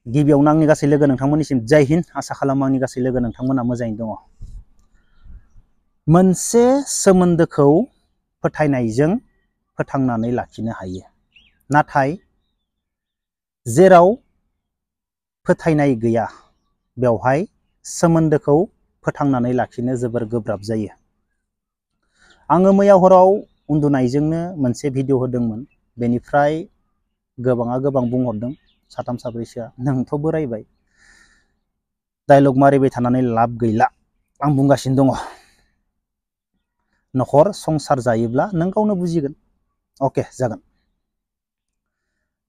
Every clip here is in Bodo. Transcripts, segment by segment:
गिबियावनो आंनि गासै लोगो नोंथांमोननिसिम जय हिन्द आसा खालामो आंनि गासै लोगो नोंथांमोना मोजाङैनो दङ। मोनसे सोमोन्दोखौ फोथायनायजों फोथांनानै लाखिनो हायो, नाथाय जेराव फोथायनाय गैया बेवहाय सोमोन्दोखौ फोथांनानै लाखिनो जोबोर गोब्राब जायो। आङो मैया हराव उन्दुनायजोंनो मोनसे भिडिअ होदोंमोन, बेनिफ्राय गोबाङा गोबां बुंहरदों, साथाम साब्रैसोआ नोंथ' बोरायबाय, डायलग मारिबाय थानानै लाब गैला। आं बुंगासिनो दङ, न'खर संसार जायोब्ला नों गावनो बुजिगोन। अके, जागोन।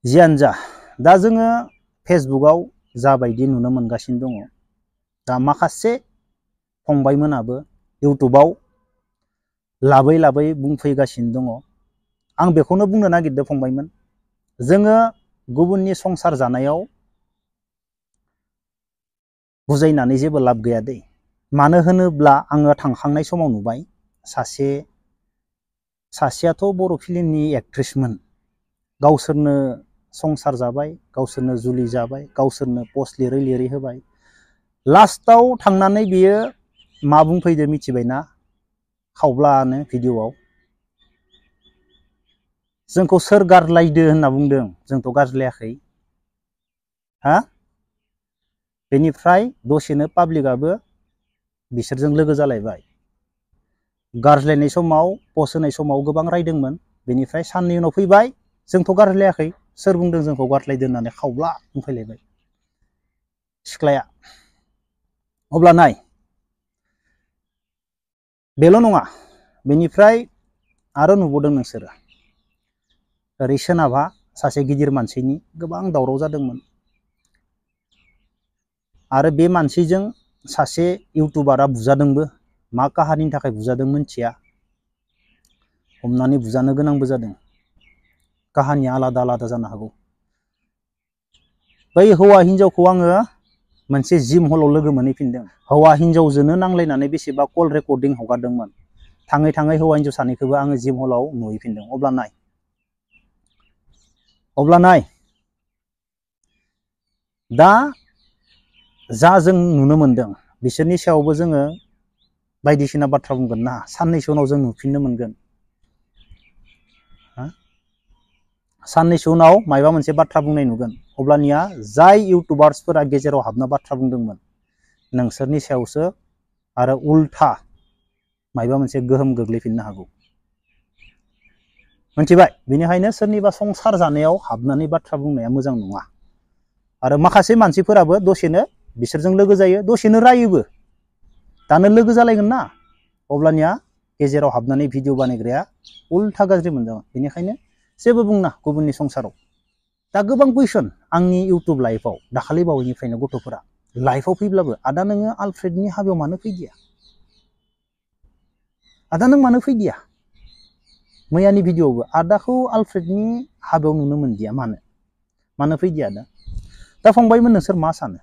जियानो जा, दा जोङो फेसबुकआव जाबायदि नुनो मोनगासिनो दङ, दा माखासे फंबायमोनाबो इउटुबाव लाबै लाबै बुंफैगासिनो दङ। आं बेखौनो बुंनो नागिरदों फंबायमोन, जोङो गुबुननि संसार जानायाव बुजायनानै जेबो लाब गैया दै। मानो होनोब्ला आङो थांखांनाय समाव नुबाय, सासेयाथ' बर' फिल्मनि एक्ट्रेसमोन, गावसोरनो संसार जाबाय, गावसोरनो जुलि जाबाय, गावसोरनो पस्ट लिरै लिरै होबाय, लास्टाव थांनानै बियो मा बुंफैदो मिथिबायना? खावब्लानो भिडिअ'आव जोंखौ सोर गारलायदो होनना बुंदों, जोंथ' गारज्लायाखै। हा? बेनिफ्राय दसेनो पाब्लिकआबो बिसोरजों लोगो जालायबाय। गारज्लायनाय समाव, पस्ट होनाय समाव गोबां रायदोंमोन, बेनिफ्राय साननै उनाव फैबाय, जोंथ' गारज्लायाखै, सोर बुंदों जोंखौ गारज्लायदो होननानै खावब्ला बुंफैलायबाय सिख्लाया। अब्ला नाय, बेल' नङा, बेनिफ्राय आरो नुबावदों नोंसोरो, ओरै सोनाबहा सासे गिदिर मानसिनि गोबां दावराव जादोंमोन, आरो बे मानसिजों सासे इउटुबारा बुजादोंबो। मा काहानिनि थाखाय बुजादों मिथिया, हमनानै बुजानो गोनांबो जादों। काहानिया आलादा आलादा जानो हागौ। बै हौवा हिनजावखौ आङो मोनसे जिम हलाव लोगो मोनहैफिनदों। हौवा हिनजावजोंनो नांलायनानै बेसेबा कल रेकर्डिं हगारदोंमोन। थाङै थाङै हौवा हिनजाव सानैखौबो आङो जिम हलाव नुहैफिनदों। अब्ला नाय, दा जा जों नुनो मोनदों, बिसोरनि सायावबो जोङो बायदिसिना बाथ्रा बुंगोन ना, साननैसो उनाव जों नुफिननो मोनगोन। साननैसो उनाव मायबा मोनसे बाथ्रा बुंनाय नुगोन, अब्लानिया जाय इउटुबार्सफोरा गेजेराव हाबना बाथ्रा बुंदोंमोन, नोंसोरनि सायावसो आरो उल्था मायबा मोनसे गोहोम गोग्लैफिननो हागौ। मिथिबाय? बेनिखायनो सोरनिबा संसार जानायाव हाबनानै बाथ्रा बुंनाया मोजां नङा। आरो माखासे मानसिफोराबो दसेनो बिसोरजों लोगो जायो, दसेनो रायोबो। दानो लोगो जालायगोन ना, अब्लानिया गेजेराव हाबनानै भिडिअ बानायग्राया उल्था गाज्रि मोनजागोन। बेनिखायनो जेबो बुंना गुबुननि संसाराव। दा गोबां कुइसन आंनि इउटुब लाइभआव दाखालि बावैनिफ्रायनो गथ'फोरा लाइभआव फैब्लाबो, आदा नोङो आलफ्रेडनि हाबायाव मानो फैदिया? आदा नों मानो फैदिया? मैयानि भिडिअआवबो आदाखौ आलफ्रेडनि हाबायाव नुनो मोनदिया, मानो फैदिया आदा? दा फंबायमोन, नोंसोर मा सानो?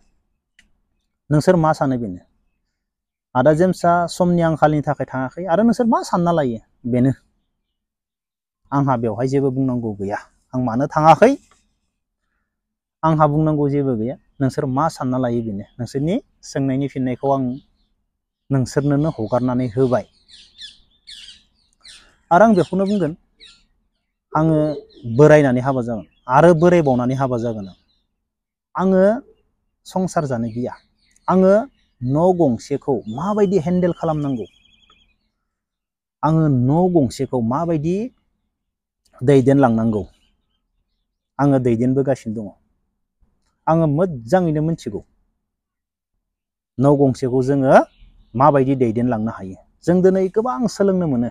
बेनो आदा जेम्सआ समनि आंखालनि थाखाय थाङाखै, आरो नोंसोर मा सानना लायो बेनो। आंहा बेवहाय जेबो बुंनांगौ गैया। आं मानो थाङाखै आंहा बुंनांगौ जेबो गैया। नोंसोर मा सानना लायो बेनो। नोंसोरनि सोंनायनि फिननायखौ आं नोंसोरनोनो हगारनानै होबाय। आरो आं बेखौनो बुंगोन, आङो बोरायनानै हाबा जागोन, आरो बोरायबावनानै हाबा जागोन। आङो संसार जानो गिया। आङो न' गंसेखौ माबायदि हेन्डेल खालामनांगौ, आङो न' गंसेखौ माबायदि दैदेनलांनांगौ, आङो दैदेनबोगासिनो दङ। आङो मोजाङैनो मिथिगौ न' गंसेखौ जोङो माबायदि दैदेनलांनो हायो। जों दिनै गोबां सोलोंनो मोनो।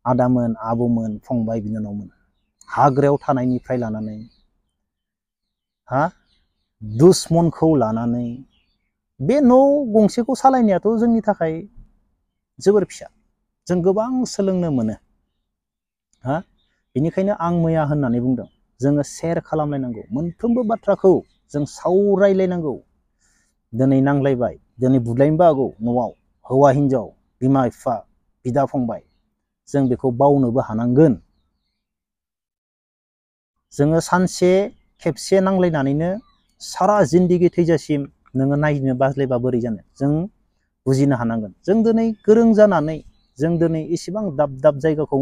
आदामोन, आबौमोन, फंबाय, बिनानावमोन, हाग्रायाव थानायनिफ्राय लानानै दुश्मनखौ लानानै बे न' गंसेखौ सालायनायाथ' जोंनि थाखाय जोबोर फिसा। जों गोबां सोलोंनो मोनो। बेनिखायनो आं मैया होननानै बुंदों, जोङो शेयार खालामलायनांगौ। मोनफ्रोमबो बाथ्राखौ जों सावरायलायनांगौ। दिनै नांलायबाय, दिनै बुलायनोबो हागौ न'आव, हौवा हिनजाव, बिमा बिफा, बिदा फंबाय, जों बेखौ बावनोबो हानांगोन। जोङो सानसे खेबसे नांलायनानैनो सारा जिन्दगि थैजासिम नोङो नायनो बाज्लायबा बोरै जानो। जों बुजिनो हानांगोन। जों दिनै गोरों जानानै जों दिनै एसेबां दाब दाब जायगाखौ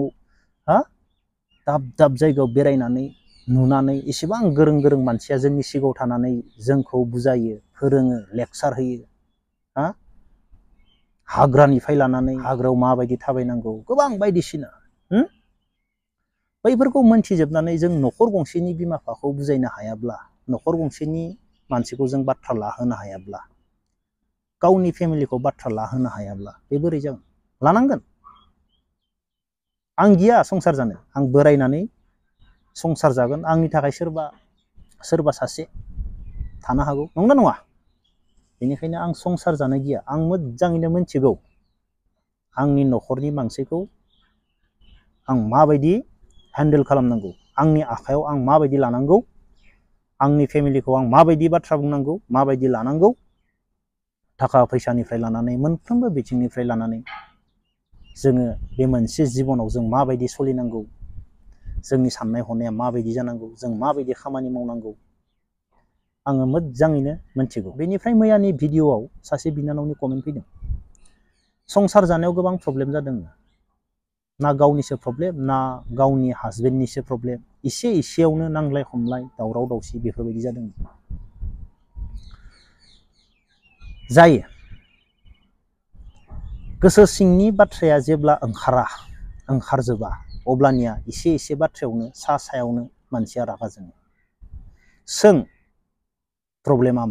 दाब दाब जायगायाव बेरायनानै नुनानै एसेबां गोरों गोरों मानसिया जोंनि सिगाङाव थानानै जोंखौ बुजायो, फोरोङो, लेक्सार होयो। हाग्रानिफ्राय लानानै हाग्रायाव माबायदि थाबायनांगौ गोबां बायदिसिना बैफोरखौ मोनथिजोबनानै जों न'खर गंसेनि बिमा बिफाखौ बुजायनो हायाब्ला, न'खर गंसेनि मानसिखौ जों बाथ्रा लाहोनो हायाब्ला, गावनि फेमिलिखौ बाथ्रा लाहोनो हायाब्ला बे बोरै जागोन? लानांगोन। आं गिया संसार जानो। आं बोरायनानै संसार जागोन। आंनि थाखाय सोरबा सासे थानो हागौ, नंगौना नङा? बेनिखायनो आं संसार जानो गिया। आं मोजाङैनो मिथिगौ आंनि न'खरनि मानसिखौ आं माबायदि हेन्डेल खालामनांगौ, आंनि आखायाव आं माबायदि लानांगौ, आंनि फेमिलिखौ आं माबायदि बाथ्रा बुंनांगौ, माबायदि लानांगौ, थाखा फैसानिफ्राय लानानै मोनफ्रोमबो बिथिंनिफ्राय लानानै जोङो बे मोनसे जिबनाव जों माबायदि सोलिनांगौ, जोंनि साननाय हनाया माबायदि जानांगौ, जों माबायदि खामानि मावनांगौ आङो मोजाङैनो मिथिगौ। बेनिफ्राय मैयानि भिडिअ'आव सासे बिनानावनि कमेन्ट फैदों, संसार जानायाव गोबां प्रब्लेम जादों। ना गावनिसो प्रब्लेम, ना गावनि हासबेन्डनिसो प्रब्लेम, एसे एसेयावनो नांलाय खमलाय दावराव दावसि बेफोरबायदि जादों। जायो। गोसो सिंनि बाथ्राया जेब्ला ओंखारजोबा अब्लानिया एसे एसे बाथ्रायावनो सायावनो मानसिया रागा जोङो। सों प्रब्लेमा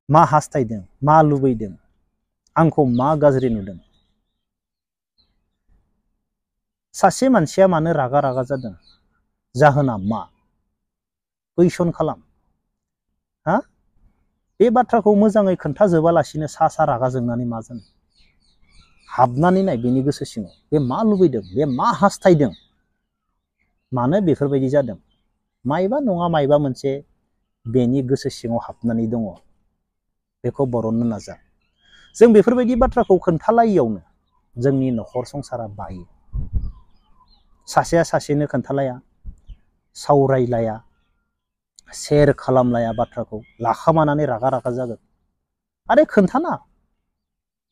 मा हास्थायदों, मा लुबैदों, आंखौ मा गाज्रि नुदों? सासे मानसिया मानो रागा जादों, जाहोना मा? कुइसन खालाम। बे बाथ्राखौ मोजाङै खोन्थाजोबालासिनो सा रागा जोंनानै मा जानो? हाबनानै नाय बेनि गोसो सिङाव, बे मा लुबैदों, बे मा हास्थायदों, मानो बेफोरबायदि जादों? मायबा नङा मायबा मोनसे बेनि गोसो सिङाव हाबनानै दङ, बेखौ बरननो नाजा। जों बेफोरबायदि बाथ्राखौ खोन्थालायियावनो जोंनि न'खर संसारा बायो। सासेया सासेनो खोन्थालाया, सावरायलाया, शेयार खालामलाया, बाथ्राखौ लाखोमानानै रागा जागोन। आरे खोन्थाना,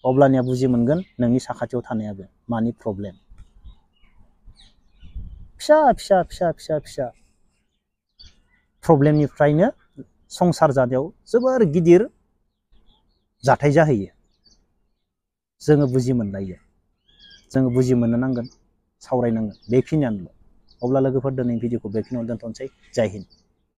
अब्लानिया बुजि मोनगोन नोंनि साखाथियाव थानायाबो मानि प्रब्लेम। फिसा प्रब्लेमनिफ्रायनो संसार जानायाव जोबोर गिदिर जाथाय जाहैयो। जोङो बुजि मोनलायो, जोङो बुजि मोननो नांगोन, सावरायनांगोन, बेखिनियानोल'। अब्ला लोगोफोर दिनै भिडिअखौ बेखिनियावनो दोनथ'नोसै। जय हिन्द।